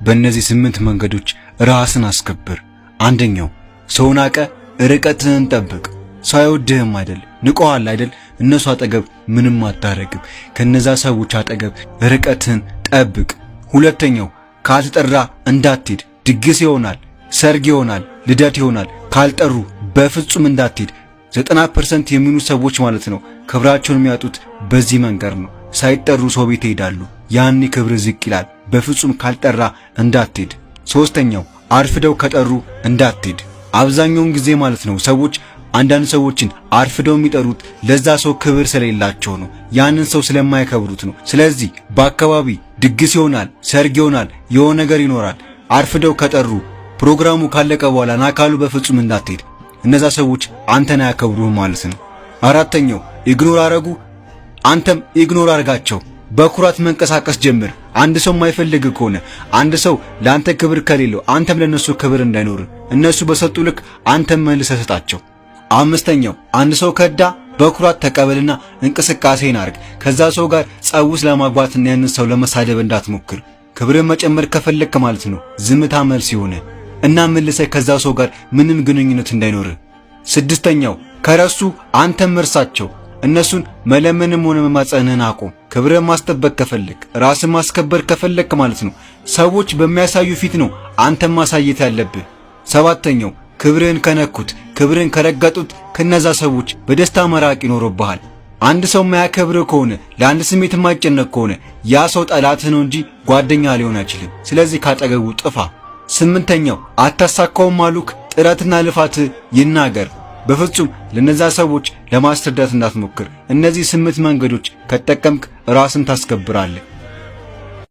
በእነዚህ 8 መንገዶች ራስን አስከብር። አንደኛው፣ ሰው ናቀ፣ ርቀትህን ጠብቅ። ሰው አይወድህም አይደል? ንቆሃል አይደል? እነሱ አጠገብ ምንም አታረግም። ከነዛ ሰዎች አጠገብ ርቀትህን ጠብቅ። ሁለተኛው፣ ካልተጠራ እንዳትሄድ። ድግስ ይሆናል፣ ሰርግ ይሆናል፣ ልደት ይሆናል። ካልጠሩ በፍጹም እንዳትሄድ። 90% የሚሆኑ ሰዎች ማለት ነው ክብራቸውን የሚያጡት በዚህ መንገድ ነው። ሳይጠሩ ሰው ቤት ይሄዳሉ። ያኔ ክብር ዝቅ ይላል። በፍጹም ካልጠራ እንዳትሄድ። ሶስተኛው፣ አርፍደው ከጠሩ እንዳትሄድ። አብዛኛውን ጊዜ ማለት ነው ሰዎች አንዳንድ ሰዎችን አርፍደው የሚጠሩት ለዛ ሰው ክብር ስለሌላቸው ነው። ያንን ሰው ስለማያከብሩት ነው። ስለዚህ በአካባቢ ድግስ ይሆናል፣ ሰርግ ይሆናል፣ የሆነ ነገር ይኖራል። አርፍደው ከጠሩ፣ ፕሮግራሙ ካለቀ በኋላ ና ካሉ በፍጹም እንዳትሄድ። እነዛ ሰዎች አንተን አያከብሩህም ማለት ነው። አራተኛው፣ ignore አረጉ፣ አንተም ignore አርጋቸው። በኩራት መንቀሳቀስ ጀምር። አንድ ሰው የማይፈልግ ከሆነ፣ አንድ ሰው ለአንተ ክብር ከሌለው፣ አንተም ለነሱ ክብር እንዳይኖር እነሱ በሰጡ ልክ አንተም መልሰህ ስጣቸው። አምስተኛው፣ አንድ ሰው ከዳ፣ በኩራት ተቀበልና እንቅስቃሴን አርግ። ከዛ ሰው ጋር ጸብ ውስጥ ለማግባትና ያንን ሰው ለመሳደብ እንዳትሞክር። ክብርን መጨመር ከፈለግክ ማለት ነው ዝምታ መልስ ይሆነ እና መልሰህ ከዛ ሰው ጋር ምንም ግንኙነት እንዳይኖር። ስድስተኛው፣ ከረሱ አንተም እርሳቸው። እነሱን መለመንም ሆነ መማጸንህን አቁም። ክብርህን ማስጠበቅ ከፈለክ፣ ራስን ማስከበር ከፈለክ ማለት ነው ሰዎች በሚያሳዩ ፊት ነው አንተም ማሳየት ያለብህ። ሰባተኛው፣ ክብርህን ከነኩት፣ ክብርህን ከረገጡት ከነዛ ሰዎች በደስታ መራቅ ይኖርብሃል። አንድ ሰው የማያከብርህ ከሆነ፣ ለአንድ ስሜት የማይጨነቅ ከሆነ ያ ሰው ጠላትህ ነው እንጂ ጓደኛ ሊሆን አይችልም። ስለዚህ ካጠገቡ ጥፋ። ስምንተኛው፣ አታሳካውም አሉክ፣ ጥረትና ልፋት ይናገር። በፍጹም ለነዛ ሰዎች ለማስረዳት እንዳትሞክር። እነዚህ 8 መንገዶች ከተጠቀምክ ራስን ታስከብራለህ።